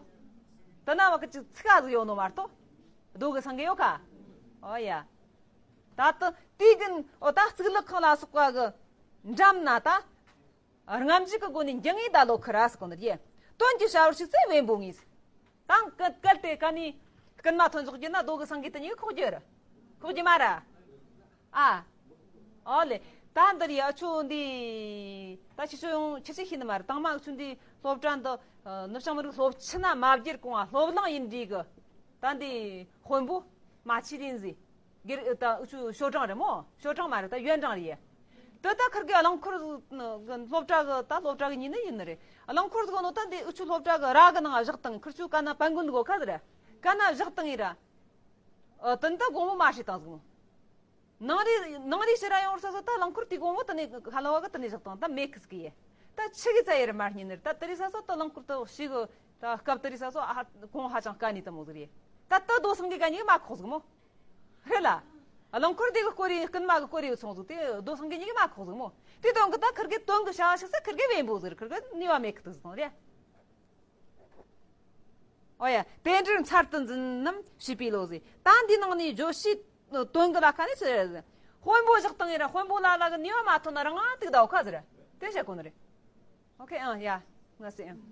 དེ་ན་བ་གི་ཅི་ཚིག་ག་ཟིག་ཡོད་ནོ་མ་གཏོགས། རྡོ་གི་སངས་རྒྱས་ཡོད་ཁ། ཨོ་ཡ། ད་ད་དུས་ཀུན་ཨོ་ད་གཙུག་ལག་ཁང་ལ་སོགས་པ་གི་འགྲམ་ན་ད། རྔམ་བརྗིད་ཀྱི་སྒོ་ནས་འགྱིང་ངེ་ད་ལོ་ཁི་ར་ཟེར་གོ་ནི་རེད། དོན་གྱི་བྱ་བར་ཞུགས་ཚེ་བེམ་པོ་ངེས། ད་གལ་གལ་ཏེ་ག་ནི་རྐུན་མ་ཐོན་འཇོག་རྒྱུ་ན་རྡོ་གི་སངས་རྒྱས་དེ་གཉིས་ཁོག་རྒྱུ་ར། ཁོག་རྒྱུ་མ་ར། ཨ། ཨོ་ལེ། ད་འདིར་ཡ་ཆུ་འདི། ད་ཁྱེད་ཆོ་ཡང་ཁྱེད་ཆོས་ཤེས་ནི་མ་རེད། དང་མ་ཆུ་འདི་སློབ་གྲྭ་འདི་ནུབ་བྱང་མི་རིགས་སློབ་ཆེན་ན་མ་བསྒྱུར་གོང་ང་སློབ་གླིང་ཡིན་འདྲི་གི། ད་འདི་དཔོན་པོ་མ་ཆི་ལིན་ཟེར། སྒེར་ད་འུ་ཆོ་ཞོ་ཀྲང་རེད་མོ། ཞོ་ཀྲང་མ་རེད་ད་ཡོན་ཀྲང་རེད། དེ་ད་ཁིར་གི་རླངས་འཁོར་ཟིག་སློབ་གྲྭ་གི་ད་སློབ་གྲྭ་གི་ཉིན་ནི་ཡིན་ནི་རེད། རླངས་འཁོར་ཟིག་ནོ་ད་འདི་འུ་ཆོ་སློབ་གྲྭ་གི་ར་གི་ནང་བཞག་དང་ཁིར་ཆོ་ཀ་ན་པན་གུན་གོ་ཁ་ཟིག་རེད། ཀ་ན་བཞག་དང་ཡིན་ར། ཨ་དེ་ད་དགོང་མོ་མ་ཧྲི་དང་ཟིག་མོ། ནང་རི་ནང་རི་ཕྱི་ར་ཡོང་ས་ཟིག་ད་རླངས་འཁོར་དེ་དགོང་མོ་དེ་ནས་ཁ་ལ་བ་གི་དེ་ནས་བཞག་དང་ད་མེད་ཁི་ཟིག་ཡེ། ད་ཆི་གི་ཙ་ཡེ་ར་མ་རྙེད་ནི་རེད། ད་དེ་རི་ས་སོ་ད་རླངས་འཁོར་ད་ཤི་གི་ད་སྐབས་དེ་རི་ས་སོ་ཨ་ཧ་གོང་ཧ་ཅང་དཀའ་ནི་ད་མོ་ཟིག་རེད། ད་ད་རྡོ་སངས་རྒྱས་ག་ཉིད་མ་ཁོག་ཟིག་མོ། རེད་ལ། རླངས་འཁོར་དེ་གི་སྐོར་རེ་རྐུན་མ་གི་སྐོར་རེ་སོང་ཟིག་དེ་རྡོ་སངས་རྒྱས་གཉིས་ཀྱིས་མ་ཁོག་ཟིག་མོ། དེ་དོན་གི་ད་ཁིར་གི་དོན་གི་བྱ་བ་ཞིག་ས་ཁིར་གི་བེམ་པོ་ཟིག་རེད། ཁིར་གི་ནུས་པ་མེད་གི་དུ་ཟིག་དང་རེད། ཨོ་ཡ། དེ་འདྲར་མཚར་དུ་འཛིན་རྣམ་ཞེས་པའི་ལོ་ཟིག། ད་འདི་ནང་ནས་བརྗོད་བྱའི་དོན་གི་ལ་ཁ་ནས་ཟེར། དཔོན་པོ་བཞག་བཏང་ཡིན་ར་དཔོན་པོ་ལ་ལ་གི་ནུས་པ་མ་ཐོན་ན་རང་ང་དུག་ད་འོ་ཁ་ཟེར། དེ་བཤད་གོ་ནི་རེད། ཨོ་ཁེ། ཨང་ཡ། ང་སེ་ཨང་།